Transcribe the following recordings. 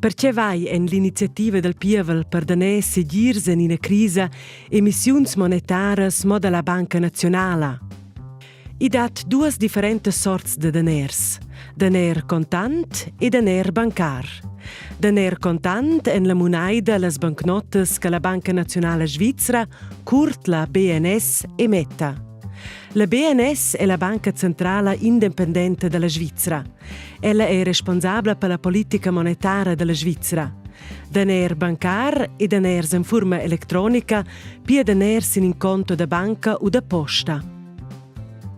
Perche vai en l'iniziativa dal pievel per daners segirs en ina crisa emissiuns monetaras mo da la Banca naziunala? I dat duas differentas sorts da daners: daner contant e daner bancar. Daner contant en la munaida las bancnotas che la Banca Naziunala Svizra, curt la BNS, emetta. La BNS è la banca centrala independenta da la Svizra. Ella è responsabla per la politica monetara da la Svizra. Daner bancar e daners en furma electronica, pia daners sin in conto da banca u da posta.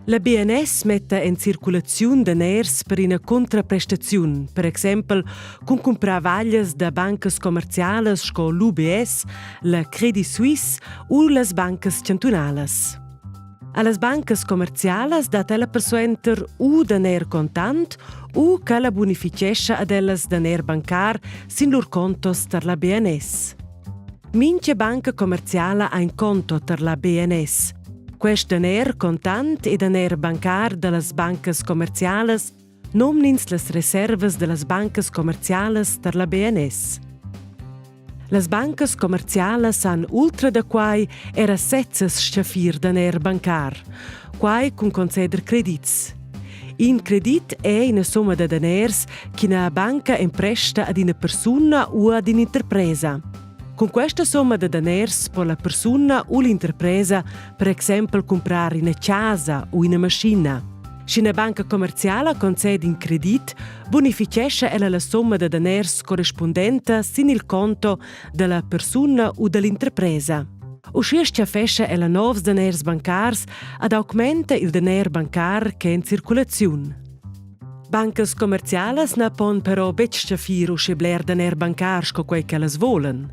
La BNS metta en circulaziun daners per ina cuntraprestaziun, per exempel cun cumprar vaglias da bancas commerzialas sco l'UBS, la Credit Suisse u las bancas chantunalas. A las bancas commerzialas dat ella persuenter u daner contant u ch'ella bunifichescha ad ellas daner bancar sin lur contos tar la BNS. Mincha banca commerziala ha in conto tar la BNS. Quest daner contant e daner bancar da las bancas commerzialas nomn'ins las reservas da las bancas commerzialas tar la BNS. Las bancas commerzialas han ultra da quai era sezzas stgaffir daner bancar, quai cun conceder credits. In credit è ina summa da daners ch'ina banca empresta ad ina persuna u ad in'interpresa. Cun questa summa da daners po la persuna u l'interpresa per exempel cumprar ina chasa u ina maschina. Sch'ina banca commerziala concede in credit, bonifichescha ella la summa da daners correspundenta sin il conto dalla persuna u dall'interpresa. Uschia stgaffescha ella novs daners bancars ad augmenta il daner bancar ch'è en circulaziun. Bancas commerzialas na pon però betg stgaffir uschè bler daner bancar sco quai ch'ellas volan.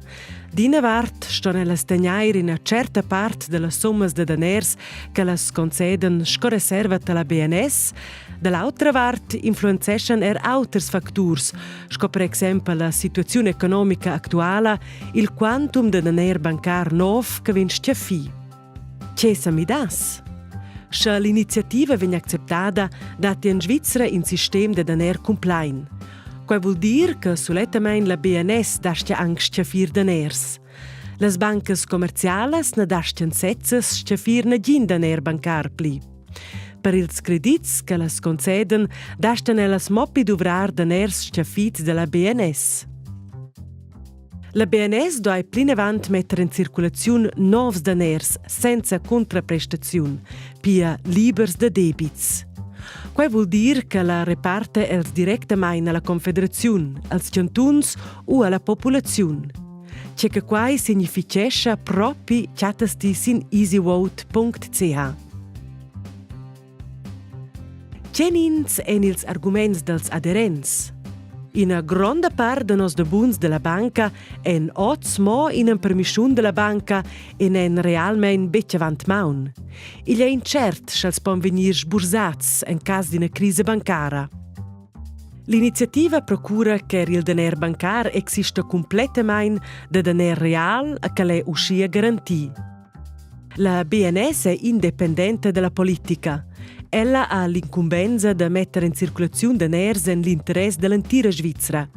D'ina vart ston ellas tegnair ina tscherta part da las summas da daners ch'ellas conceden sco reserva tar la BNS, da l'autra vart influenzeschan er auters facturs, sco per exempel la situaziun economica actuala, il quantum da daner bancar nov che vegn stgaffì. Tge sa midass? Sche l'iniziativa vegn acceptada, datti en Svizra in sistem da daner cumplain. Quai vul dir che sulettamain la BNS dastga anc stgaffir daners. Las bancas commerzialas na dastgan sezzas stgaffir nagin daner bancar pli. Per ils credits che las conceden, dastgan ellas mo pli duvrar daners stgaffids da la BNS. La BNS duai plinavant metter en circulaziun novs daners senza cuntraprestaziun, pia libers da debits. Quai vul dir che la reparta els directamain a la Confederaziun, als chantuns u a la populaziun. Tge che quai significhescha propi chattas ti sin easyvote.ch. Tgenins èn ils arguments dals aderents? Ina gronda part da nos dabuns dalla banca èn oz mo in'empermischun dalla banca e n'èn realmein betg avant maun. Igl è incert sch'els pon vegnir sbursats en cas d'ina crisa bancara. L'iniziativa procura ch'er il daner bancar exista cumplettamain da daner real e ch'el è uschia garantì. La BNS è independenta da la politica. Ella ha l'incumbensa da metter en circulaziun daners en l'interess da l'entira Svizra.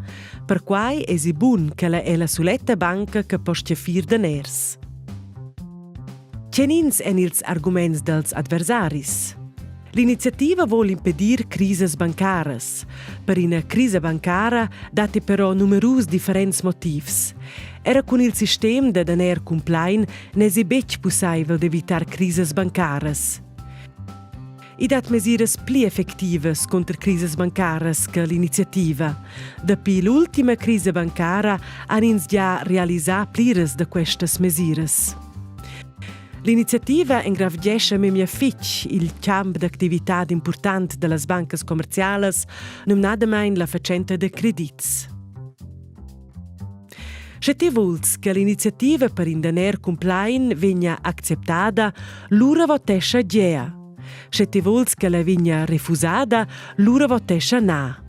Perquai èsi bun ch'ella è la suletta banca che po stgaffir daners. Tgenins èn ils arguments dals adversaris? L'iniziativa vul impedir crisas bancaras. Per ina crisa bancara datti però numerus differents motivs. Era cun il sistem da daner cumplain n'èsi betg pussaivel d'evitar crisas bancaras. I dat mesiras pli effectivas cunter crisas bancaras che l'iniziativa. Dapi l'ultima crisa bancara han ins gia realisà pliras da questas mesiras. L'iniziativa engravgescha memia fitg il champ d'activitad impurtant da las bancas commerzialas, numnadamain la fatschenta da credits. Sche ti vuls che l'iniziativa per in daner cumplain vegnia acceptada, lura votescha gea. Sche ti vuls che la vegnia refusada, lura votescha na.